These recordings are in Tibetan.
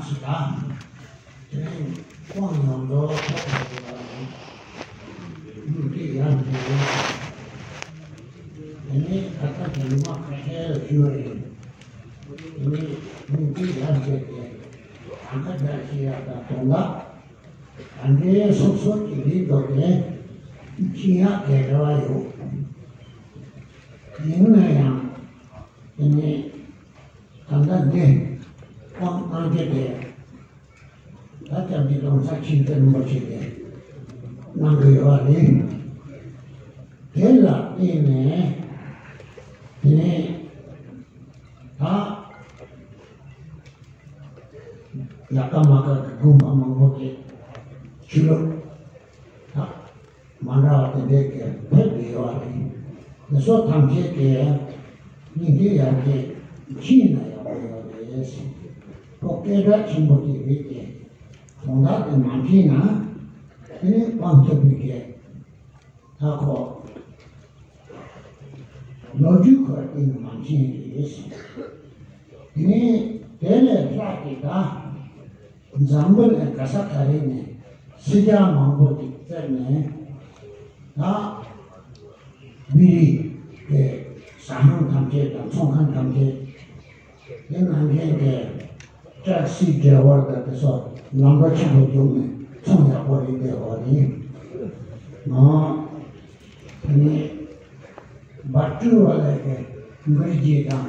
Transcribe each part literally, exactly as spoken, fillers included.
ཞིག་ལ། དེ་རིང་དབང་ཡོངས་རྫོགས་ཐོབ་པར་འགྱུར་བ་ནི། སྙིང་ཐིག་ཡར་འཛེགས་ཡོད། དེ་ནས་ཁ་ཚ་གི་ལུང་མ་ཁ་ཤས་ལ་ཞུ་བ་ཡིན། དེ་ནས་སྙིང་ཐིག་ཡར་འཛེགས་ཏེ། གང་ག་རྒྱ་ཞེས་ཡག་དང་དོན་དག་ད་འདྲའི་སོ་སོ་གི་རིགས་འདུག་སྟེ། ཅི་ཡག་གི་རེ་བ་ཡོད། ཡིན་ན་ཡང་། དེ་ནས་ད་ལྟ་འདི་དབང་གནང་རྒྱུ་དེ། ད་ལྟ་འདི་ལོ་ཙཱ་ཆོས་རྒྱལ་རིན་པོ་ཆེ་གིས་གནང་གི་ཡོད་རེད། དེ་ལ་བརྟེན་ནས་དེ་ནས་ད། ལ་ཀ་མ་ཀ་གི་དགོན་པ་མང་པོ་དེ་ཆོས་ལུགས་དང་མ་འདྲ་བ་དེ་འདྲའི་གི་ཕེབས་ཀྱི་ཡོད་རེད། དེ་ཚོ་ཐམས་ཅད་ཀྱིས་སྙིང་རྗེ་ཡར་རྒྱས་ཕྱིན་ན་ཡག་པོ་ཡོད་རེད། ཁོ་སྐད་གྲགས་ཆེན་པོ་དེ་རེད་དེ། དོན་དག་དེ་མ་ཕྱིན་ན་དེ་ནི་དབང་ཐོབ་པའི་གི་ད་ཁོ་ལོ་རྒྱུས་ཁོ་ཡིན་མ་མཁྱེན་རེད། དེ་ནས་དེ་ལས་ལྷག་གི་ད་འཛམ་བུ་གླིང་ག་ས་ག་རེ་ནས་སྲིད་སྐྱོང་མང་པོ་ཅིག་བཙལ་ནས་ད་མི་རིགས་ཀྱི་ཟ་ཁང་ཐམས་ཅད་དང་ཚོང་ཁང་ཐམས་ཅད། དེ་ནང་བཞིན་གྱི་ཊེག་སི་ཌ་རའི་ཝར་དང་དེ་ཚོ་ལམ་ཁ་ཆེན་པོ་བརྒྱུགས་ནས་ཚོང་ཡག་པོ་རེད་བསྡད་ཡོད་རེད། ང་དེ་ནས་སྦ་ཀྲུ་བ་ལས་ཀྱི་གུ་རུ་ཇི་དང་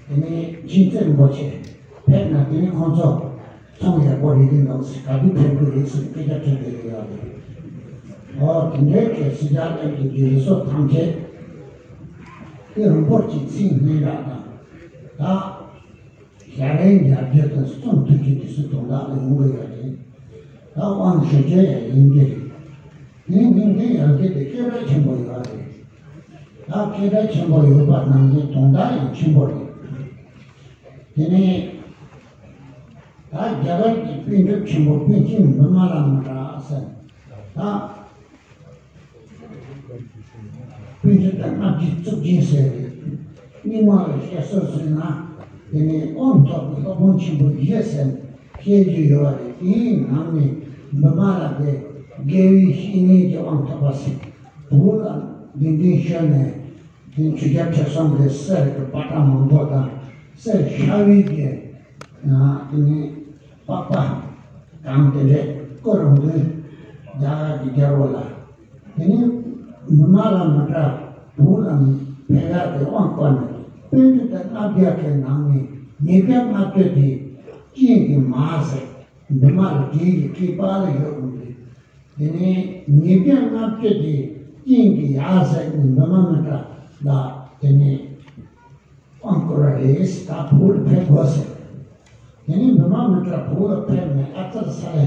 དེ་ནས་མཁྱེན་བརྩེ་རིན་པོ་ཆེ་ཕེབས་ན་དེ་ནས་ཁོང་ཚོ་ཚོང་ཡག་པོ་རེད་འདུག་ཟེར། ག་དུས་ཕེབས་དགོས་རེད་ཟེར་སྐད་ཆ་དྲིས་བསྡད་ཡོད་རེད། ཨོ་དེ་འདྲའི་གི་སྲིད་སྐྱོང་ལས་ཀྱི་རིགས་སོགས་ཐམས་ཅད་དེ་རིན་པོ་ཆེ་ཚིག་སྙན་གྲགས་དང་ད། ཞལ་རས་མཇལ་རྒྱུ་དང་གསུང་ཐོས་རྒྱུ་དེ་ཚོ་དོན་དག་ལ་ཡོང་གི་ཡོད་རེད། ད་དབང་ཞུ་རྒྱུ་ཡང་ཡིན་གྱི་རེད། དེ་སྙིང་རྗེ་ཡར་རྒྱས་དེ་སྐད་གྲགས་ཆེན་པོ་ཡོད་རེད། ད་སྐད་གྲགས་ཆེན་པོ་ཡོད་པ་ནང་བཞིན་དོན་དག་ཡང་ཆེན་པོ་རེད། དེ་ནས་ད་རྒྱ་གར་གྱི་པཎ་གྲུབ་ཆེན་པོ་པཎ་ཆེན་བི་མ་ལ་མི་ཏྲ་ཟེར། ད། པཎ་ཆེན་དང་ལྔ་བཅུ་རྩུབ་ཅན་ཟེར་རེད། རྙིང་མ་ལ་བཤད་སྲོལ་བཟོས་ན། དེ་ནས་དབང་ཐོབ་པའི་སློབ་དཔོན་ཆེན་པོ་བཞི་ཟེར་བཤད་རྒྱུ་ཡོད་རེད། དེའི་ནང་ནས་བི་མ་ལ་དེ་དགེ་བའི་བཤེས་གཉེན་གྱི་དབང་ཐོབ་པ་ཟེར། བོད་ལ་གདན་འདྲེན་ཞུས་ནས་དེ་ཆོས་རྒྱལ་ཁྲི་སྲོང་གི་གསེར་གྱི་པ་ཏྲ་མང་པོ་དང་གསེར་ཤ་བའི་གི་དེ་ནས། པགས་པ་གང་དེ་འདྲས་བསྐོར་རུང་དུས་རྒྱ་གར་གྱི་རྒྱལ་པོ་ལ། དེ་ནས་བི་མ་ལ་མི་ཏྲ་བོད་ལ་ཕེབས་ཡག་གི་དབང་བསྐུར་ནས་པཎ་གྲུབ་དང་ལྔ་བརྒྱ་གི་ནང་ནས་ཉིས་བརྒྱ་ལྔ་བཅུ་དེ་རྐྱེན་གྱིས་མ་ཟད་བི་མ་ལ་དེ་ཡི་སྐེད་པ་ལ་ཡོད་འོང་དུས། དེ་ནས་ཉིས་བརྒྱ་ལྔ་བཅུ་དེ་རྐྱེན་གྱིས་ཡར་ཟད་ནས་བི་མ་མི་ཏྲ་ལ་དེ་ནས། དབང་བསྐུར་བ་རེད། ད་བོད་ལ་ཕེབས་དགོས་ཟེར། དེ་ནས་བི་མ་མི་ཏྲ་བོད་ལ་ཕེབས་ནས་ཨ་ཙར་ས་ལེ།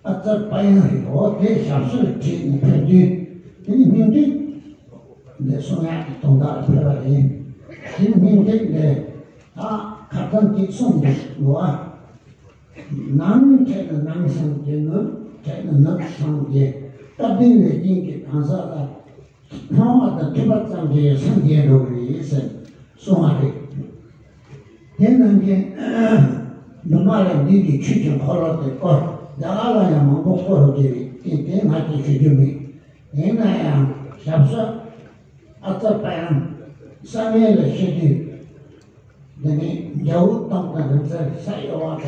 ཨ་ཙར་པ་ཡན་རི་བོ་དེ་ཞབས་སོར་བྲིས་ནས་ཕེབས་དུས། དེ་ནས་སྙིང་ཐིག་འདི་གསུང་ཡག་གི་དོན་དག་ལ་ཕེབས་པ་རེད། དེ་ནས་སྙིང་ཐིག་འདི་ད་ཁ་སང་གཅིག་གསུངས་འདུག་ལོ། ནམ་འཕྲད་ན་ནམ་སངས་རྒྱས། ནུབ་འཕྲད་ན་ནུབ་སངས་རྒྱས། སྐལ་ལྡན་ལས་ཅན་གྱི་གང་ཟག་ལ། སྣང་བ་དང་ཐོས་པ་ཙམ་གྱིས་སངས་རྒྱས་འགྲོ་གི་རེད་ཟེར་གསུངས་པ་རེད། དེ་ནང་བཞིན་བི་མ་ལ་འདི་གི་ཆོས་ཀྱི་འཁོར་ལོ་དེ་བསྐོར། རྒྱ་གར་ལ་ཡང་མང་པོ་བསྐོར་ཡོད་ཀྱི་རེད། དེ་དེ་ང་ཚོས་ཞུ་རྒྱུ་མེད། ཡིན་ན་ཡང་ཞབས་སོར་ཨ་ཙར་པ་ཡན་ས་མེ་ལ་བཤད་དུས། དེ་ནས་འཇའ་འོད་དང་དང་རིང་བསྲེལ་ས་གཡོ་བ་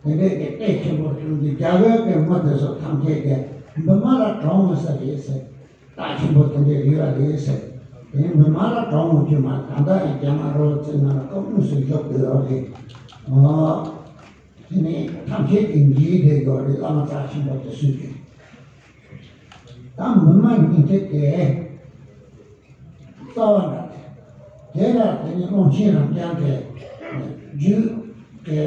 དང་དེ་འདྲས་ཀྱི་ལྟས་ཆེན་པོ་བྱུང་སྟེ་རྒྱ་གར་གྱི་མི་དེ་ཚོ་ཐམས་ཅད་ཀྱིས་བི་མ་ལ་གྲོངས་ས་རེད་ཟེར། རྟགས་ཆེན་པོ་དེ་འདྲས་རེད་པ་རེད་ཟེར། དེ་ནས་བི་མ་ལ་གྲོངས་ཡོང་རྒྱུ་མ་རེད། ད་ལྟ་ཡང་རྒྱ་ནག་རོལ་རྩེད་ནང་ལ་སྐུ་དངོས་སུ་བཞུགས་བསྡད་ཡོད་རེད། ཨོ། དེ་ནས་ཐམས་ཅད་ཀྱིས་འཇིགས་བསྡད་ཡོད་རེད། བླ་མ་རྩ་ཆེན་པོ་དེ་སུས་ཀྱིས། ད་བི་མ་སྙིང་ཐིག་དེ། རྩ་བ་འདྲ་སྟེ། དེ་ལ་དེ་ནི་ཀློང་ཆེན་རབ་འབྱམས་ཀྱི་རྒྱུད་ཀྱི་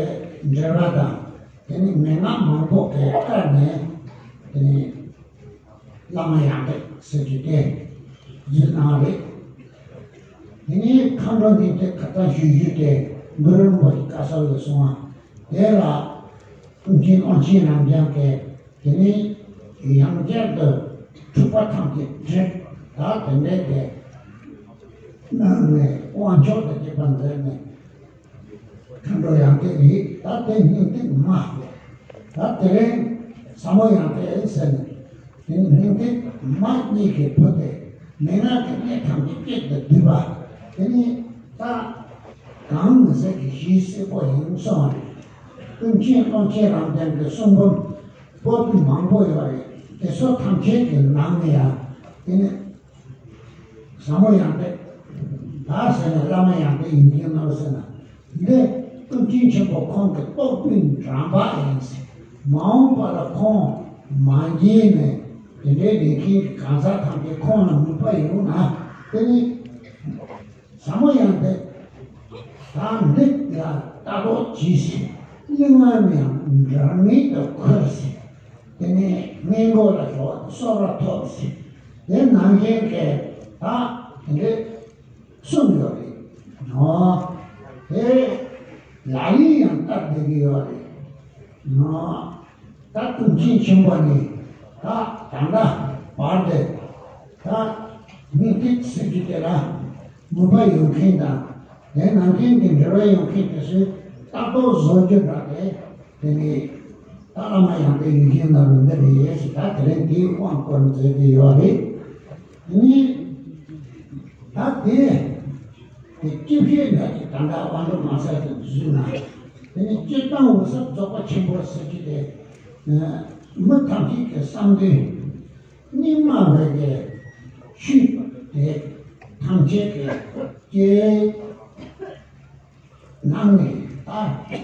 འགྲེལ་པ་དང་། དེ་ནི་མན་ངག་མང་པོ་གི་བཀར་ནས། དེ་ནི་བླ་མ་ཡང་ཏིག་ཟེར་རྒྱུ་དེ་བརྒྱུད་གནང་རེད། དེ་ནི་མཁའ་འགྲོ་སྙིང་ཐིག་ཁ་སང་ཞུས་ཞུས་ཏེ་གུ་རུ་རིན་པོ་ཆེ་བཀའ་ཟུར་ལ་གསུངས་པ། དེ་ལ་ཀློང་ཆེན་ཀློང་ཆེན་རབ་འབྱམས་ཀྱི། དེ་ནས་ཡང་བསྐྱར་དུ་འཁྲུག་པ་ཐམས་ཅད་བསྒྲིབས། ད་དེ་འདྲའི་དེ་གནང་ནས་དབང་ཆོག་དང་བཅས་པ་མཛད་ནས། མཁའ་འགྲོ་ཡང་ཏིག་རེད། ད་དེ་སྙིང་ཏིག་མ། ད་དེ་རིང་ཟབ་མོ་ཡང་ཏིག་ཟེར་ནས། དེ་ནི་སྙིང་ཏིག་མ་གཉིས་ཀྱི་བུ་དེ་མན་ངག་གི་གནད་ཐམས་ཅད་གཅིག་ཏུ་བསྡུས་པ། དེ་ནི་ད་གང་མི་ཟད་ཀྱི་གཞི་གསལ་པོ་ཡིན་གསུངས་པ་རེད། ཀུན་མཁྱེན་ཀློང་ཆེན་རབ་འབྱམས་ཀྱི་གསུང་འབུམ་པོ་ཏི་མང་པོ་ཡོད་རེད། དེ་ཚོ་ཐམས་ཅད་ཀྱི་ནང་ནས་ཡང་དེ་ནི་ཟབ་མོ་ཡང་ཏིག་ད་ཟེར་ན་བླ་མ་ཡང་ཏིག་ཡིན་གྱི་མ་རེད་ཟེར་ན། འདི་ཀུན་མཁྱེན་ཆེན་པོ་ཁོང་གི་རྟོགས་པའི་འགྲམ་པ་ཡིན་ཟེར། མ་འོངས་པ་ལ་ཁོང་མ་མཇལ་ནས་དེ་འདྲའི་ལས་མཁན་གྱི་གང་ཟག་ཐམས་ཅད་ཁོང་ལ་ནུས་པ་ཡོང་ན། དེ་ནི་ཟབ་མོ་ཡང་ཏིག་ད་འདི་ལ་ལྟ་རྟོག་གྱིས་ཟེར། གླེང་བ་ཡང་འདྲ་མིན་དུ་འཁོར་ཟེར། དེ་ནས་སྔས་མགོ་ལ་ཞོག་གསོལ་བ་ཐོབ་ཟེར། དེ་ནང་བཞིན་གྱི་ད་དེ་འདྲའི་གསུངས་ཡོད་རེད། ནོ། དེ་ལ་ལས་ཡང་བལྟ་བསྡད་ཀྱི་ཡོད་རེད། ནོ། ད་ཀུན་མཁྱེན་ཆེན་པོ་ནི་ད་ད་ལྟ་བར་དེ་ད་མི་ཏིག་ཟེར་གྱི་དེ་ལ་ནུས་པ་ཡོད་མཁན་དང་། དེ་ནང་བཞིན་གྱི་འབྲེལ་བ་ཡོད་མཁན་དེ་ཚོས་ལྟ་རྟོག་བཟོ་རྒྱུ་འདྲ་དེ། དེ་ནི་ད་བླ་མ་ཡང་ཏིག་ཡིད་བཞིན་ནོར་བུ་འདི་རེད་ཟེར། ད་དེ་རིང་དེའི་དབང་བསྐུར་མཛད་ཀྱི་ཡོད་རེད། དེ་ནི་ད་དེ་དེ་སྐྱེ་བཤད་འདྲ་ཅིག་ད་ལྟ་དབང་འདུས་མ་ཟད་དུ་བཟོས་ན། དེ་ནི་སྤྱིར་བཏང་འོད་གསལ་རྫོགས་པ་ཆེན་པོ་ཟེར་གྱི་དེ། མི་ཐམས་ཅད་ཀྱི་བསམ་དོན་སྙིང་མ་བས་ཀྱི་ཆོས་དེ་ཐམས་ཅད་ཀྱི་སྐྱེ་ནང་ནས་ད།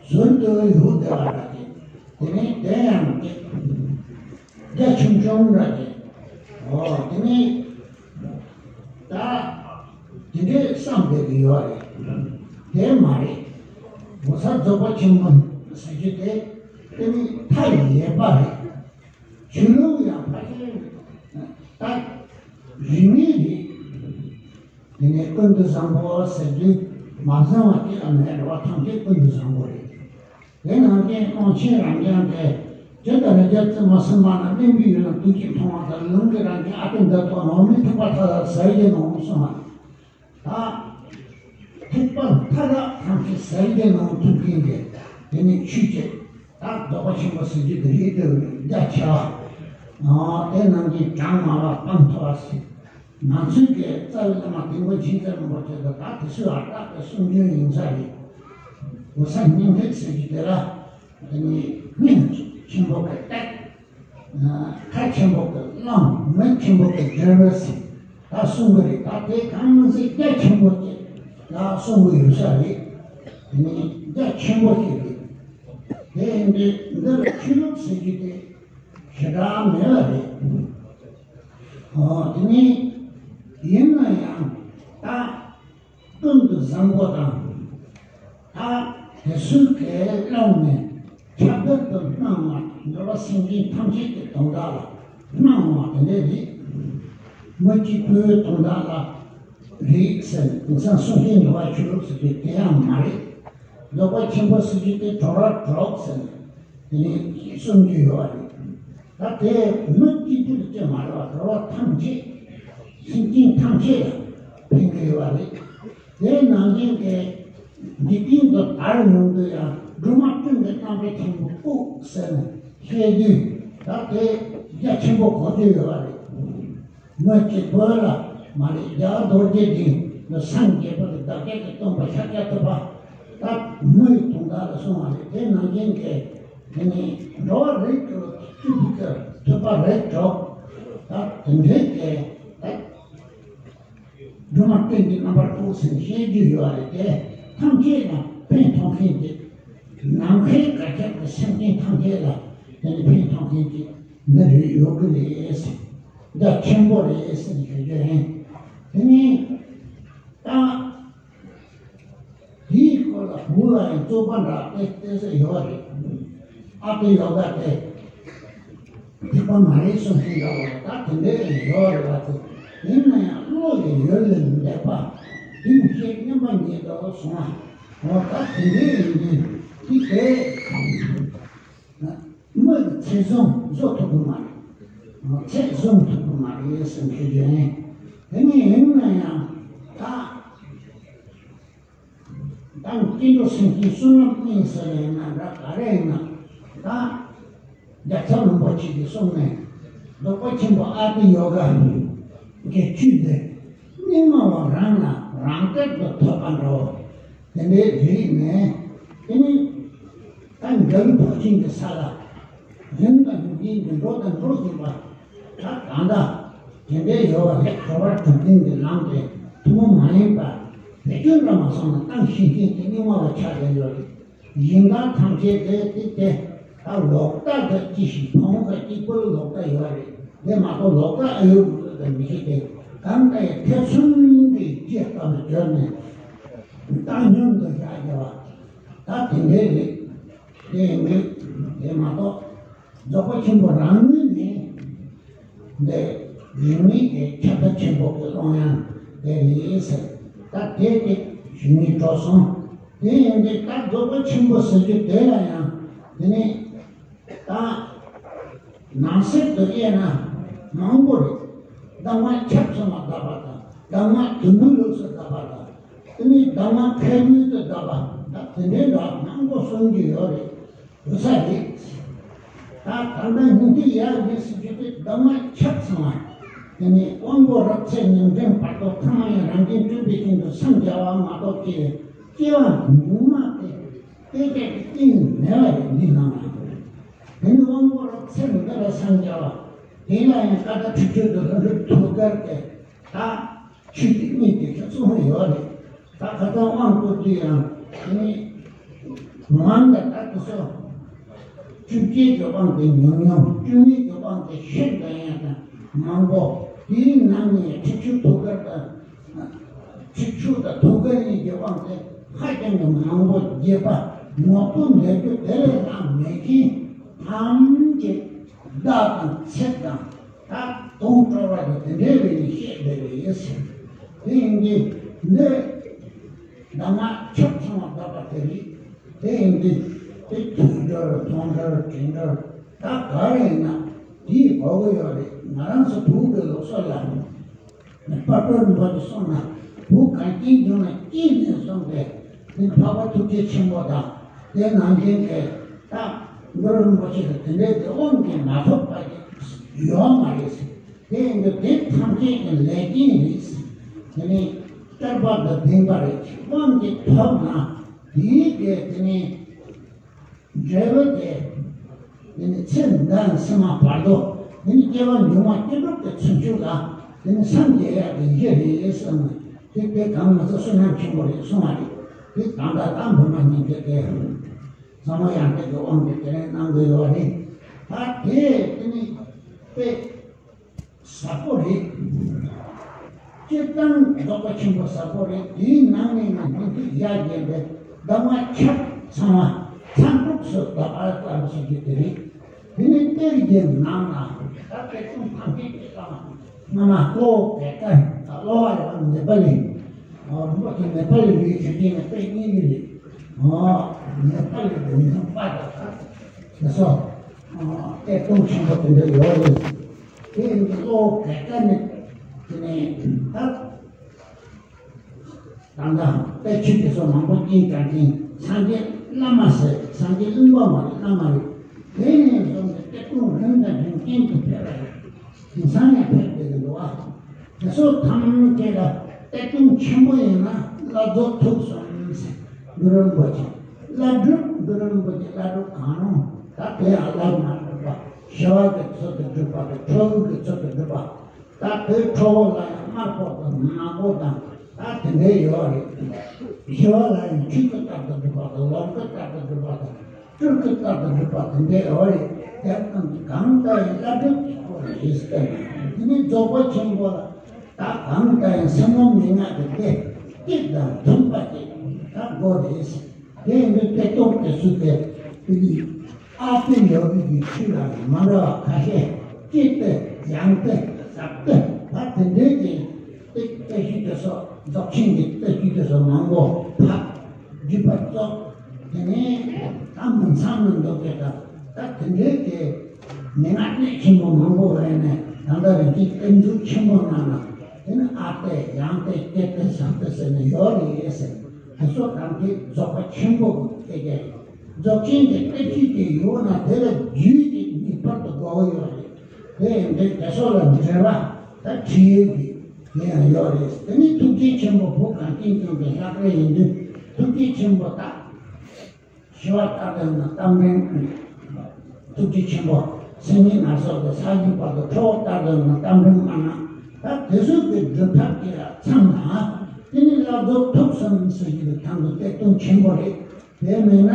ཟུར་དུ་ཡོད་བསྡད་པ་འདྲ་ཅིག་དེ་ནས་དེ་ཡང་ཅིག་རྒྱ་ཆུང་ཆུང་འདྲ་ཅིག་འོ་དེ་ནས་ད་དེ་འདྲའི་བསམ་བསྡད་ཀྱི་ཡོད་རེད། དེ་མ་རེད། འོད་གསལ་རྫོགས་པ་ཆེན་པོ་ཟེར་རྒྱུ་དེ་དེ་ནི་མཐའ་ཡས་པ་རེད། ཆོས་ལུགས་ཡང་ཕལ་ཆེར་ད་རིས་མེད་རེད། དེ་ནས་ཀུན་ཏུ་བཟང་པོ་ཟེར་དུས་མ་བཟང་བ་གཅིག་ལ་མེད་རེད་པ། ཐམས་ཅད་ཀུན་ཏུ་བཟང་པོ་རེད། དེ་ནང་བཞིན་ཀློང་ཆེན་རབ་འབྱམས་དེ་ཇི་ལྟར་རི་རྒྱལ་བཙུན་མ་སུ་པ་ན་གླིང་བུའི་ཡུལ་ན་བདུད་ཀྱིས་མཐོང་བ་ལྟར། ལུང་གི་རང་བཞིན་ཨ་ཏི་འདི་ཐོབ་ནོ། མི་ཐེག་པ་མཐའ་དག་ཟིལ་གྱིས་གནོན་གསུངས་པ། ད་ཐེག་པ་མཐའ་དག་ཐམས་ཅད་ཟིལ་གྱིས་གནོན་ཐུབ་མཁན་གྱི་དེ་ནི་ཆོས་ཅིག་ད་རྫོགས་པ་ཆེན་པོ་ཟེར་རྒྱུ་དེ་རེད། དེ་རྒྱ་ཆེ་བ། དེ་ནང་བཞིན་གྲངས་མང་བ་སྤངས་ཐུབ་པ་ཟེར། ང་ཚོའི་གི་རྩ་བའི་བླ་མ་དིལ་མགོ་མཁྱེན་བརྩེ་རིན་པོ་ཆེ་དང་ད་དེ་ཚོའི་ཨ་རྟག་གི་གསུང་རྒྱུན་ཡིན་ས་རེད། འོད་གསལ་སྙིང་ཐིག་ཟེར་གྱི་དེ་ལ་དེ་ནི་སྙིང་ཆེན་པོ་གི་ཏིག་ཁ་ཆེན་པོ་གི་གླང་། མིག་ཆེན་པོ་གི་འབྲས་བུ་ཟེར་ད་གསུང་གི་རེད། ད་དེ་གང་མི་ཟེར་རྒྱ་ཆེན་པོ་ཅིག་ལ་གསུང་གི་ཡོད་ས་རེད། དེ་ནི་རྒྱ་ཆེན་པོ་ཞིག་རེད། དེ་ཡིན་དུས་འདིར་ཆོས་ལུགས་ཟེར་གྱི་དེ་ཞེ་དྲག་མེད་པ་རེད། ཨོ་དེ་ནི་ཡིན་ན་ཡང་ད་ཀུན་ཏུ་བཟང་པོ་དང་ད་དེ་ཚོའི་གི་ཀློང་ནས་ཁྱབ་བརྡལ་དུ་སྣང་བ། འགྲོ་བ་སེམས་ཅན་ཐམས་ཅད་ཀྱི་དོན་དག་ལ་སྣང་བ་དེ་འདྲ་རེད། མི་གཅིག་པུའི་དོན་དག་ལ་རེད་ཟེར་ནས་དེང་སང་སུ་ཤེས་འགྲོ་བ་ཆོས་ལུགས་ཟེར་དུས་དེ་ཡང་མ་རེད། རྫོགས་པ་ཆེན་པོ་ཟེར་རྒྱུ་དེ་གྲོགས་ར་གྲོགས་ཟེར་ནས་དེ་ནས་གསུང་རྒྱུ་ཡོད་རེད། ད་དེ་མི་གཅིག་པུ་དེ་ཅི་མ་རེད་པ། འགྲོ་བ་ཐམས་ཅད་སེམས་ཅན་ཐམས་ཅད་ལ་ཕན་གྱི་ཡོད་རེད། དེ་ནང་བཞིན་གྱི་འཇིག་རྟེན་དུ་དར་ཡོང་དུས་ཡང་སྒྲོལ་མ་སྤྲིན་གྱི་རྣམ་པའི་ཐིམ་པ་ཀུན་ཟེར་ནས་བཤད་རྒྱུ་ད་དེ་རྒྱ་ཆེན་པོ་གོ་རྒྱུ་ཡོད་རེད། མི་གཅིག་པུ་ལ་མ་རེད། རྒྱ་རྡོ་རྗེ་འདི་ནི་སངས་རྒྱས་པ་གི་བདག་ཅག་གི་སྟོན་པ་ཤཱཀྱ་ཐུབ་པ་ད་མི་ཡི་དོན་དག་ལ་གསུངས་པ་རེད། དེ་ནང་བཞིན་གྱི་དེ་ནི་འགྲོ་བ་རིགས་དྲུག་སྤྱི་ཕུད་ཀྱི་ཐུབ་པ་རིགས་དྲུག་ད་དེ་འདྲའི་གི་ད་སྒྲོལ་མ་སྤྲིན་གྱི་རྣམ་པར་ཐིམ་ཟེར་བཤད་རྒྱུ་ཡོད་རེད། དེ་ཐམས་ཅད་ལ་ཕན་ཐོགས་མཁན་གྱི་ནམ་མཁའི་གར་ཁྱབ་ཀྱི་སེམས་ཅན་ཐམས་ཅད་ལ་དེ་ནི་ཕན་ཐོགས་མཁན་གྱི་མི་རེ་ཡོད་གི་རེད་ཟེར། རྒྱ་ཆེན་པོ་རེད་ཟེར་ནས་ཞུ་རྒྱུ་ཡིན། དེ་ནས་ད་དེའི་སྐོར་ལ་བོད་ལ་ཡང་རྩོད་པ་འདྲ་དེ་དེ་ཚོ་ཡོད་རེད། ཨ་ཏི་ཡོ་ག་དེ་ཐེག་པ་མ་རེད་གསུང་མཁན་འདྲ་བ་ད་དེ་འདྲ་ཡང་ཡོད་རེད་བ། དེ་ཡིན་ན་ཡང་བློ་ཡི་ཡུལ་ལས་འདས་པ་དུས་བཞི་མཉམ་པ་ཉིད་དུ་སོང་བ། འོ་ད་དེ་འདྲ་ཡིན་དུས་དེ་དེ་མི་གི་ཚད་བཟུང་བཟོ་ཐུབ་ཀྱི་མ་རེད། ཚད་བཟུང་ཐུབ་ཀྱི་མ་རེད་ཟེར་མཁན་དེ་ཡིན། དེ་ནས་ཡིན་ན་ཡང་ད། ད་སྐྱེ་འགྲོ་སེམས་ཅན་བསོད་ནམས་དམན་ཟེར་ཡིན་ན་འདྲ་ག་རེ་ཡིན་ན། ད་རྒྱལ་ཚབ་རིན་པོ་ཆེ་གིས་གསུངས་ནས་རྫོགས་པ་ཆེན་པོ་ཨ་ཏི་ཡོ་ག་གི་ཆོས་དེ་རྙིང་མ་བ་རང་ལ་རང་སྟེང་དུ་ཐོབ་པ་འདྲ་བོ་དེ་འདྲའི་རིགས་ནས། དེ་ནི་ད་འགྲོ་བའི་ཕོ་ཆེན་གྱི་ས་ལ་རིམ་དང་རིམ་གྱིས་འགྲོ་དང་འགྲོ་བཞིན་པ། ད་གང་ལྟར་དེ་འདྲའི་ཡོད་པ་རེད། གྲོལ་བ་གྲུབ་མཐའི་གི་ལམ་དེ་ཐུན་མོང་མ་ཡིན་པ་བེད་སྤྱོད་འདྲ་མ་སོང་ན་གཏམ་བཤད་མཁན་དེ་རྙིང་མ་བ་ཆགས་བསྡད་ཡོད་རེད། གཞན་དག་ཐམས་ཅད་དེ་དེ་དེ་ད་ལོག་ལྟ་དང་ཅི་ཞིག་ཕུང་བོ་དང་གཅིག་པུ་ལ་ལོག་ལྟ་ཡོད་རེད། དེ་མ་གཏོགས་ལོག་ལྟ་ཨ་ཡོད་དང་མི་ཤེས་ཏེ། གང་ལྟར་ཡང་ཐེ་ཚོམ་གྱི་རྒྱུ་སྐབས་ལ་གྱུར་ནས་བཏང་སྙོམས་དུ་བཞག་བྱ་བ་ད་དེ་འདྲའི་རེད། དེ་ཡིན་དུས་དེ་མ་གཏོགས་རྫོགས་པ་ཆེན་པོ་རང་ངོས་ནས་འདི་རིང་མིན་གྱི་ཁྱབ་བདག་ཆེན་པོ་གི་ཀློང་ཡངས་དེ་རེད་ཟེར། ད་དེ་དེ་ཞུ་སྙིང་བྲོ་སོང་། དེ་ཡིན་དུས་ད་རྫོགས་པ་ཆེན་པོ་ཟེར་རྒྱུ་དེ་ལ་ཡང་དེ་ནི་ད་ནང་གསེས་དུ་དབྱེ་ན་མང་པོ་རེད། གདམས་ངག་ཁྱབ་ཚང་བ་བཟླས་པ་དང་། གདམས་ངག་དོན་དུ་ལོགས་སུ་བཟླས་པ་དང་། དེ་ནས་གདམས་ངག་ཁ་བསྒྱུར་དུ་བཟླས་པ་དང་། དེ་འདྲའི་འདྲ་མང་པོ་གསུང་རྒྱུ་ཡོད་རེད། བུ་ཚ་རེད། ད་གང་ལྟར་ཉུང་མཐའི་ཡར་རྒྱས་སུ་བརྒྱུད་པའི་གདམས་ངག་ཁྱབ་ཚང་བ། དེ་ནས་དབང་པོ་རབ་ཚད་ཉིང་མཚམས་བར་དོ་ཐ་མ་ཡང་རང་བཞིན་བསྐྲུན་པའི་རྐྱེན་དུ་སེམས་བྱ་བ་མ་གཏོགས་ཀྱི་སྐྱེ་བ་ཉུང་མ་སྟེ། དེ་སྐད་ཀྱི་རྟེན་མེད་པ་རེད། འདི་སྣང་བ། དེ་ནི་དབང་པོ་རབ་ཚད་འདི་ལ་སངས་རྒྱ་བ། དེ་ལ་ཡང་ཀ་དག་ཁྲིག་ཁྲིག་ཏུ་ལྷུན་གྲུབ་ཐུགས་ཀར་ཏེ། ད་ཆོས་ཀྱི་གནས་དེ་ཁྱོད་གསུང་ཡོད་རེད། ད་ཁ་སང་དབང་བསྐུར་དུས་ཡང་དེ་ནི་མང་གི་ད་དེ་ཚོ་བཅོ་བརྒྱད་ཀྱི་དབང་དེ་ཉུང་ཉུང་། བཅུ་གཉིས་ཀྱི་དབང་དེ་ཤིན་ཏུ་ཡང་དང་མང་པོ། དེའི་ནང་ནས་ཁྲིག་ཁྲིག་ཐུགས་ཀར་དང་། ཁྲིག་ཁྲིག་དང་ཐུགས་ཀར་གཉིས་ཀྱི་དབང་དེ་ཧ་ཅང་གི་མང་པོ་རྒྱས་པ་ངོ་སྤྲོད་མཛད་རྒྱུ་དེ་ལས་ལྷག་མེད་ཀྱིས། ཐམས་ཅད་བརྡ་དང་ཚིག་དང་ད་དུང་སྤྲོ་བ་དང་དེ་འདྲའི་རིགས་ནས་བཤད་བསྡད་པ་ཡིན་ཟེར། དེ་ཡིན་དུས་འདི་གདམས་ངག་ཁྱབ་ཚང་བ་བཟླས་པ་དེ་རེད། དེ་ཡིན་དུས་དེ་ཐུགས་སྒྲུབ་མཐོང་སྒྲུབ་དྲན་སྒྲུབ་ད་ག་རེ་ཡིན་ན་དེའི་གོ་གི་ཡོད་རེད། ང་རང་ཚོ་བོད་ཀྱི་ལུགས་སྲོལ་ལ། དཔལ་སྤྲུལ་རིན་པོ་ཆེ་གསུངས་ན། བོད་གངས་ཅན་ལྗོངས་ལ་སྐྱེས་ནས་བཟུང་སྟེ། དེ་འཕགས་པ་ཐུགས་རྗེ་ཆེན་པོ་དང་། དེ་ནང་བཞིན་གྱི་ད་གུ་རུ་རིན་པོ་ཆེ་དང་དེ་འདྲའི་དེ་དབང་གིས་མ་ཐོབ་པ་ཡོད་མ་རེད། དེ་ཡིན་དུས་དེ་ཐམས་ཅད་ཀྱི་ལས་རྐྱེན་རེད། དེ་ནི་སྐལ་པ་དང་ལྡན་པ་རེད། དབང་གིས་ཐོབ་ན་དེའི་གི་དེ་ནི། འབྲས་བུ་དེ། དེ་ནི་ཚེ་འདི་ནས་ཕྱི་མ་བར་དོ། དེ་ནི་སྐྱེ་བ་མྱོང་བ་སྐྱེ་གྲོལ་གྱི་ཚུལ་འཆོས་ལ། དེ་ནི་སངས་རྒྱས་ཡག་གི་གཞི་རེད་གསུངས་ནས། དེ་དེ་གང་ང་ཚོ་བསོད་ནམས་ཆེན་པོ་རེད་གསུང་བ་རེད། དེ་གང་ལྟར་ད་འབུམ་པ་སྙིང་ཐིག་དེ། ཟབ་མོ་ཡང་ཏིག་གི་དབང་གིས་དེ་རིང་གནང་གི་ཡོད་རེད། ད་དེ་དེ་ནི་དཔེ་ཟབ་པོ་རེད། སྤྱིར་བཏང་རྫོགས་པ་ཆེན་པོ་ཟབ་པོ་རེད། དེའི་ནང་ནས་ནི་སྙིང་ཐིག་ཡར་རྒྱས་པའི་གདམས་ངག་ཁྱབ་ཚང་བ་མཚན་དྲུག་སུ་བཟླས་པ་ལྟ་བུ་ཞིག་གི་དེ་རེད། དེ་ནས་གཏེར་གྱི་ནང་ལ་ད་གཏེར་སྟོན་ཐམས་ཅད་ཀྱི་བླ་མ་སྔ་མ་གློ་བོ་གེ་ཀ་ད་གློ་བ་རེད་པ། ནེ་པ་ལི། རིན་པོ་ཆེ་ནེ་པ་ལི་ལུའི་ཞུ་རྒྱུ་ནི་དཔེ་རྙིང་རེད། ནེ་པ་ལི་ལུའི་ནང་པ་དང་དེ་ཚོ་གཏེར་སྟོན་ཆེན་པོ་དེ་འདྲ་ཡོད་རེད། དེ་ཡིན་དུས་གློ་བོ་གེ་ཀ་ནི་དེ་ནས་ད། ད་ལྟ་དཔེ་ཆོས་དེ་ཚོ་མང་པོ་རྙེད་དྲགས་ཀྱིན། སངས་རྒྱས་བླ་མ་ཟེར། སངས་རྒྱས་གླིང་པ་མ་རེད། བླ་མ་རེད། དེ་ནས་བཟུང་སྟེ་གཏེར་སྟོན་རིམ་དང་རིམ་ཅན་དུ་ཕེབས་པ་རེད། དེང་སང་ཡང་ཕེབས་བསྡད་ཀྱི་འདུག་ཨ། དེ་ཚོ་ཐམས་ཅད་ལ་གཏེར་སྟོན་ཆེན་པོ་ཡིན་ན་བླ་རྫོགས་ཐུགས་གསུམ་ཟེར། གུ་རུ་རིན་པོ་ཆེ་བླ་སྒྲུབ། གུ་རུ་རིན་པོ་ཆེ་བླ་སྒྲུབ་གང་རུང་། ད་དེ་ཡང་བླ་མ་སྒྲུབ་པ། ཞི་བ་གི་ཚུལ་དུ་སྒྲུབ་པ་དང་ཁྲོ་བོ་གི་ཚུལ་དུ་སྒྲུབ་པ། ད་དེ་ཁྲོ་བོ་ལ་ཡང་དམར་པོ་དང་ནག་པོ་དང་ད་དེ་འདྲའི་ཡོད་རེད། ཞི་བ་ལ་ཡང་ཆོས་ཀྱི་ལྟར་དུ་སྒྲུབ་པ་དང་ལོངས་སྐུའི་ལྟར་དུ་སྒྲུབ་པ་དང་སྤྲུལ་སྐུའི་ལྟར་དུ་སྒྲུབ་པ་དེ་འདྲའི་ཡོད་རེད། དེ་ཙམ་གྱིས་གང་ལྟར་ཡང་བླ་སྒྲུབ་ཀྱི་སྐོར་རེད་ཟེར་ནས། དེ་ནི་རྫོགས་པ་ཆེན་པོ་ལ་ད་གང་ལྟར་ཡང་སེམས་ངོ་མི་ངག་གི་དེ་གཅིག་དང་མཐུན་པ་ཅིག་ད་དགོས་རེད་ཟེར། དེ་ཡིན་དུས་གཏེར་སྟོན་དེ་ཚོ་དེ་དེ་ནི། ཨ་ཏི་ཡོ་གའི་ཆོས་ལ་མ་འདྲ་བ་ཁ་ཤས། སྐྱེ་སྟེ་ཡང་སྟེ་ཟབ་སྟེ་ད་དེ་འདྲའི་གི་གཏེར་གཏེར་ཆོས་དེ་ཚོ། རྫོགས་ཆེན་གྱི་གཏེར་ཆོས་དེ་ཚོ་མང་པོ་ཕབ་བརྒྱུད་པ་རྫོགས། དེ་ནས་ད་མི་ཚང་མི་འདུག་གི། ད་ད་དེ་འདྲའི་གི་མན་ངག་གནད་ཆེན་པོ་མང་པོ་རེད་ནས། ད་ལྟ་རིང་གི་གཏེར་མཛོད་ཆེན་པོ་ནང་ན་དེ་ནི་ཨ་སྟེ་ཡང་སྟེ་སྐྱེ་སྟེ་ཟབ་སྟེ་ཟེར་ནས་ཡོད་རེད་ཟེར། དེ་ཚོ་དང་དེ་རྫོགས་པ་ཆེན་པོ་གི་སྐད་ཆ་རེད། རྫོགས་ཆེན་གྱི་སྐད་ཆ་དེ་ཡོད་ན་དེ་ལ་རྒྱུད་ཀྱི་ངེས་པར་དུ་དགོས་ཀྱི་ཡོད་རེད། དེ་ཡིན་དུས་དེ་ཚོ་ལ་འགྲེལ་པ་ད་བྲིས་ཡོད་ཀྱི་དེ་ཡང་ཡོད་རེད། དེ་ནི་ཐུགས་རྗེ་ཆེན་པོ་བོད་གངས་ཅན་ལྗོངས་ཀྱི་ལྷ་སྐལ་ཡིན་དུས་ཐུགས་རྗེ་ཆེན་པོ་ད། ཞི་བ་ལྟར་ལྡན་ན་རྟ་མགྲིན། ཐུགས་རྗེ་ཆེན་པོ། སེམས་ཉིད་སྣ་ཚོགས་ཀྱི་ས་བཞི་བར་དུ་ཁྲོ་བོ་ལྟར་ལྡན་ན་རྟ་མགྲིན་མ་ན། ད་དེ་ཚོ་གི་སྒྲུབ་ཐབས་ཀྱི་མཚམས་ན། དེ་ནི་བསླབ་རྫོགས་ཐོབ་ཟིན་ཟེར་གྱི་ཐང་དུ་གཏེར་སྟོན་ཆེན་པོ་རེད། དེ་མེད་ན་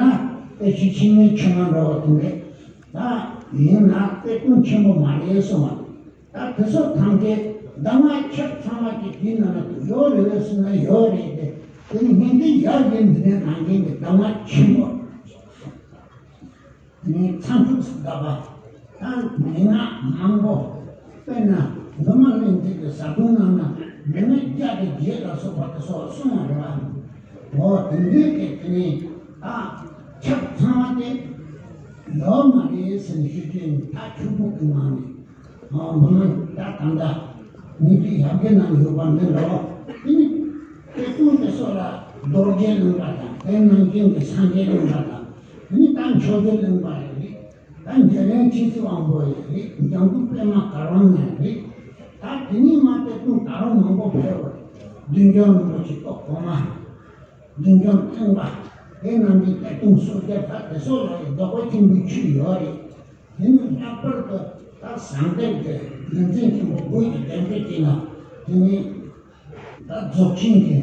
དེ་ཕྱི་ཆིངས་ངན་ཆུང་ང་འདྲ་བ་དེ་འདྲས། ད་ཡིན་ན་གཏེར་སྟོན་ཆེན་པོ་མ་རེད་གསུངས་པ། ད་དེ་ཚོ་ཐམས་ཅད་གདམས་ངག་ཆ་ཚང་བ་ཅིག་དེའི་ནང་ན་ཡོད་རེད་པས་ཟེར་ན་ཡོད་རེད་དེ། དེ་ནི་སྙིང་ཐིག་ཡར་རྒྱས་འདི་ནས་ནང་བཞིན་གྱི་གདམས་ངག་ཆེན་པོ། དེ་ནི་མཚམས་འཇུག་སུ་བསྡད་པ། ད་མན་ངག་མང་པོ། དཔེར་ན་མདོ་སྨད་གླིང་རྗེ་གི་བཟའ་བཏུང་ནང་ན་མན་ངག་བརྒྱ་དང་བརྒྱད་ལ་སོགས་པ་དེ་ཚོ་གསུངས་པ་རེད་པ། འོ་དེ་འདྲའི་གི་དེ་ནི་ད་ཆ་ཚང་བ་དེ་ཡོད་མ་རེད་ཟེར་ནས་ཞུ་རྒྱུ་ཡིན། ད་ཆུ་བོ་གི་ནང་ནས། ཨ་མ་ད་གང་ལྟར་ཉི་ཁྲི་ཡར་རྒྱས་གནང་ཡོད་པ་མིན་འགྲོ། དེ་ནི་དེ་ཀུན་དེ་སོགས་ལ་རྡོ་རྗེ་གླིང་པ་དང་དེ་ནང་བཞིན་གྱི་སངས་རྒྱས་གླིང་པ་དང་། དེ་ནི་ད་མཆོག་གྱུར་གླིང་པ་ཡང་རེད། ད་འཇམ་དབྱངས་མཁྱེན་བརྩེ་དབང་པོ་ཡང་རེད། འཇམ་མགོན་པད་མ་གར་དབང་ཡང་རེད། ད་དེ་ནི་མ་དེ་ཀུན་ད་རུང་མང་པོ་ཕེབས་པ་རེད། བདུད་འཇོམས་རིན་པོ་ཆེ་ཏོག་གོང་མ། བདུད་འཇོམས་གླིང་པ། དེ་རྣམས་ཀྱི་གཏེར་སྟོན་སོ་བརྒྱ་ད་དེ་སོགས་ལ་ཡི་རྫོགས་པ་ཆེན་པོའི་ཆོས་ཡོད་རེད། དེ་ནི་ལྷག་པར་དུ་ད་ཟང་ཐལ་གྱི་ཡོན་ཏན་ཆེན་པོ་དགུ་ཡི་གདན་ཁྲི་དེ་ན་དེ་ནི་ད་རྫོགས་ཆེན་གྱི་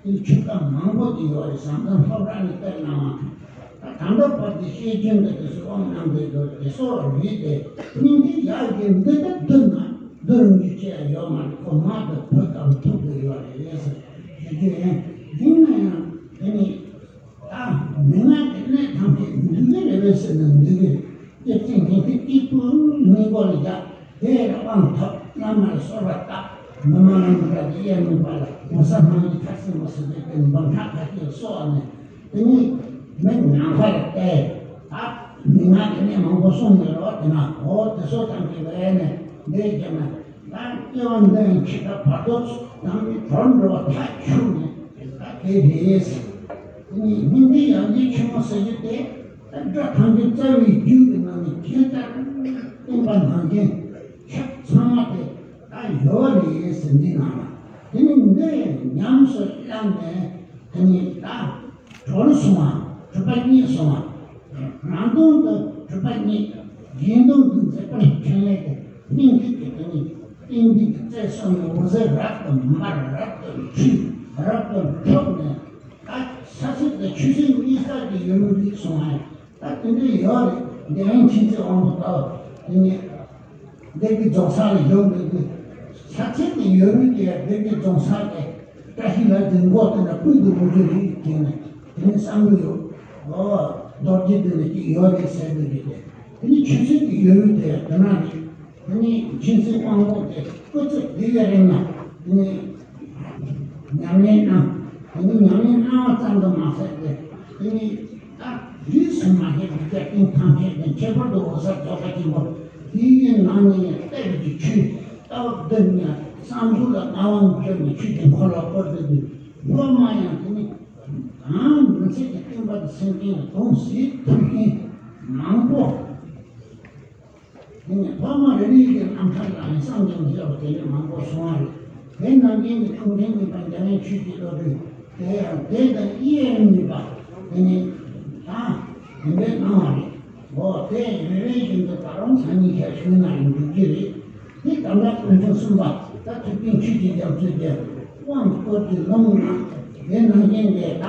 དེ་ཆོས་བཀའ་མང་པོ་དེ་ཡོད་རེད། ཟང་ཐལ་ལྷོ་བྲག་ནས་གཏེར་གནང་བ། ད་ད་ལྟ་བར་དུ་ཤེས་ཅན་གྱི་དེ་ཚོ་དབང་གནང་བསྡད་ཡོད་དེ་སོགས་རེད་དེ། སྙིང་ཐིག་ཡར་རྒྱས་འདི་ལྟར་བསྡུ་ན་བསྡུ་རུང་རྒྱུ་ཅི་ཡང་ཡོད་མ་རེད། ཁོ་མ་དང་བུ་དང་ཐུག་དགོས་ཡོད་རེད་ཟེར་ཞུ་རྒྱུ་ཡིན། ཡིན་ན་ཡང་དེ་ནི་ད་མན་ངག་གི་གནད་ཐམས་ཅད་འདུས་ཀྱི་རེད་པས་ཟེར་ན་འདུས་ཀྱི་རེད། སྐྱེ་ཚེ་ངན་ཚེ་སྐྱེས་བུ་མི་མགོ་ལ་བཞག་དེ་ལ་དབང་ཐོབ། བླ་མ་ལ་གསོལ་བ་བཏབ། མི་མ་ཡིན་པ་དེ་གཡས་མིན་པ་ལ་ངོ་ཚ་སྨྲ་བའི་ཐ་ཚིག་མ་ཟེར་བའི་དེ་འབུམ་ཕྲག་ཁ་ཤས་གསོལ་བ་ནས། དེ་ནི་མི་ནམ་མཁའ་ལ་བལྟས། ད་མན་ངག་གི་གནད་མང་པོ་གསུངས་ནས་རོགས་དེ་ན་འོ་དེ་ཚོ་ཐམས་ཅད་བས་ནས་འདས་ཀྱང་ན། ད་སྐྱེ་བ་འདི་ཡང་འཆི་བདག་བར་དོ་ཚོ་ནང་གི་གྲོལ་འགྲོ་བ་མཐའ་ཆོད་ནས་ད་དེ་རེད། དེ་ནི་སྙིང་ཐིག་ཡར་རྒྱས་ཆེན་མོ་ཟེར་རྒྱུ་དེ་ད་སྒྲ་ཐམས་ཅད་རྩ་བའི་རྒྱུད་ཀྱི་ནང་ནས་ཁྱད་ལྟར་བསྟན་པ་ནང་བཞིན་ཆ་ཚང་བ་དེ་ད་ཡོད་རེད་ཟེར། འདི་ནང་ལ་དེ་ནི་འདི་ཉམས་སུ་བླངས་ནས་དེ་ནི་ད། གྲོལ་སོང་བ། གྲུབ་པ་བརྙེས་སོང་བ། རང་དོན་དུ་གྲུབ་པ་བརྙེས། གཞན་དོན་དུ་མཛད་པར་འཕྲིན་ལས་ཀྱི་སྙིང་ཐིག་གི་དོན་ནི་རྟེན་འབྲེལ་གྱི་རྩལ་སོགས་ནས་འོད་ཟེར་རབ་ཏུ་འབར། རབ་ཏུ་འཁྲུགས། རབ་ཏུ་འཁྲུགས་ནས་ད་ས་ཚིགས་དང་ཆུ་ཚིགས་གཉིས་ཀ་གི་ཡུལ་ལུང་རིག་སོང་བ། ད་དེ་འདྲ་ཡོད་རེད། འདི་ཡང་མཁྱེན་བརྩེ་དབང་པོ་ལྟ་བུ་དེ་ནི། སྡེ་དགེ་རྫོང་ས་ལ་ཡོང་བའི་དུས། ས་ཆེན་གྱི་ཡོད་རུང་དེ་སྡེ་དགེ་རྫོང་ས་དེ་བཀྲ་ཤིས་ལ་དེ་མགོ་དེ་ན་ཀུན་ཏུ་འོང་རྒྱུ་རེད་དེ་ནས་དེ་ནས་བསམ་བློ་ཡོད། ཨོ། རྡོ་རྗེ་གདན་ནས་ཅིག་ཡོད་རེད་ཟེར་གི་རེད་དེ། དེ་ནས་ཆུ་ཚོད་ཀྱི་ཡོད་རུང་དེ་དེ་ན་རེད། དེ་ནས་མཁྱེན་བརྩེ་དབང་པོ་དེ་སྐུ་ཚེ་འདི་ཡ་རིང་ན་དེ་ནས་ཉམས་ལེན་གནང་། དེ་ནས་ཉམས་ལེན་གནང་བ་ཙམ་དུ་མ་ཟད་དེ་དེ་ནས། ད་རིས་སུ་མ་ཆད་པའི་རྒྱལ་ཀུན་ཐམས་ཅད་ཀྱི་ཁྱད་པར་དུ་འོད་གསལ་རྫོགས་པ་ཆེན་པོ་དེའི་ནང་ནས་ཡང་བལྟས་པའི་ཆོས་ལྟ་བ་བདུན་ནས་བསམ་གཟུགས་ལ་སྣང་བ་བཅོས་ནས་ཆོས་ཀྱི་འཁོར་ལོ་བསྐོར་ཏེ་འདུག་སློབ་མ་ཡང་དེ་ནི་གང་མི་ཚེ་གི་བསྟན་པ་དང་སེམས་ཅན་ལ་གདུང་སེམས་ཐུགས་རྐྱེན་མང་པོ། དེ་ནས་ཐོག་མ་རེ་རེ་གི་རྣམ་ཐར་ལ་ཡང་བསམ་ཀྱང་བཞག་པ་དེ་ནས་མང་པོ་སོང་བ་རེད། དེ་ནང་བཞིན་གྱི་ཐུགས་འཕྲིན་གཉིས་པ་འཇམ་དབྱངས་ཆོས་ཀྱི་བློ་གྲོས་དེ་ཡང་དེ་དང་དབྱེར་མེད་པ་དེ་ནས་ད་དེ་འདྲའི་གནང་བ་རེད། འོ་དེ་རེ་རེ་བཞིན་དུ་ད་རུང་ཚར་གཉིས་ཤར་ཞུས་ན་ཡང་འགྲིག་གི་རེད། དེ་གདམས་པ་ཀུན་འབྱུང་གསུམ་པ་ད་ཐུབ་བསྟན་ཆོས་ཀྱི་རྒྱ་མཚོའི་རྒྱལ་དབང་བསྐུར་གྱི་ལུང་ན་དེ་ནང་བཞིན་གྱི་ད་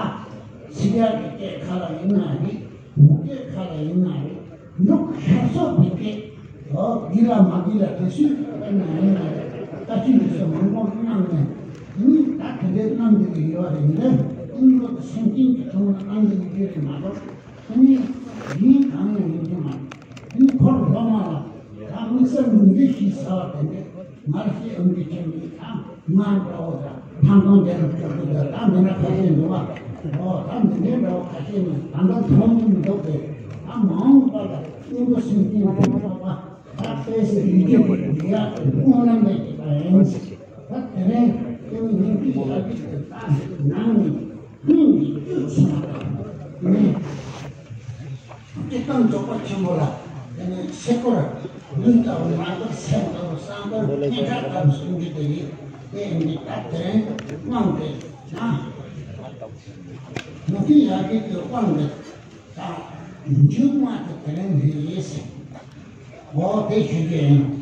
སི་ར་གི་སྐད་ཁ་ལ་ཡིན་ན་རེད། བོད་སྐད་ཁ་ལ་ཡིན་ན་རེད། འབྲུག་ཤར་ཕྱོགས་པའི་སྐད། འོ་དགེ་ལ་མ་དགེ་ལ་དེ་སུས་ཨེ་ན་ཨེ་ན་ལྟ་ཅི་འདི་ཚོ་མང་པོ་གནང་ནས་དེ་ནི་ད་དེ་འདྲའི་གནང་འདི་གི་ཡོད་རེད། འདི་ཀུན་སློང་གི་སེམས་ཅན་གྱི་ཐོག་ནས་གནང་འདི་གི་ཡོད་རེད་མ་གཏོགས་དེ་ནི་གཞན་གང་ཡང་ཡིན་གྱི་མ་རེད། དེ་ནི་འཁོར་སློབ་མ་ལ་ད་དམིགས་བསལ་མི་འདི་ཞིག་ཟ་བ་དེ་འདྲས་ང་ལ་ཤེས་ཨོ་འདི་ཁྱེད་འདི་ད། ང་འདྲ་བོ་དང་ཐང་སྟོང་རྒྱལ་ལ་སྤྲོད་དགོས་ད་མི་སྣ་ཁ་ཤས་འདུག་བ། ཨོ་ད་འདི་འདྲའི་འདྲ་བོ་ཁ་ཤས་ནི་ད་ལྟ་མཐོང་གི་མི་འདུག་པས། ད་མ་འོངས་པ་ལ་སྙིང་པོ་སེམས་ཅན་དུ་འཕགས་པ་ད་དཔེ་སྲིད་ཡུལ་གྱི་འདི་ཡག་གི་ཀུན་སློང་ལས་ཀྱི་པ་ཡིན། ད་དེ་རིང་དེ་ནི་སྙིང་ཐིག་ཡག་གི་ད་ནང་ནས། སྙིང་གི་བཅུད་ཆེན་པོ་དང་། སྐྱེ་ཁམས་རྫོགས་པ་ཆེན་པོ་ལ། དེ་ནས་སེ་འཁོར་ལུས་ལྟ་བུ་ནང་པར་སེམས་ལྟ་བུ་བསམ་པར་སྙན་གྲགས་ལྟ་བུ་གསུང་རྒྱུ་དེ་ཡིན། དེ་ཡིན་གྱི་ད་དེ་རིང་དབང་དེ་ན། མུ་གེ་ཡ་གི་གི་དབང་དེ་དང་། མཇུག་མ་དེ་དེ་རིང་ཡིན་ཟེར། འོ་དེ་ཞུ་རྒྱུ་ཡིན།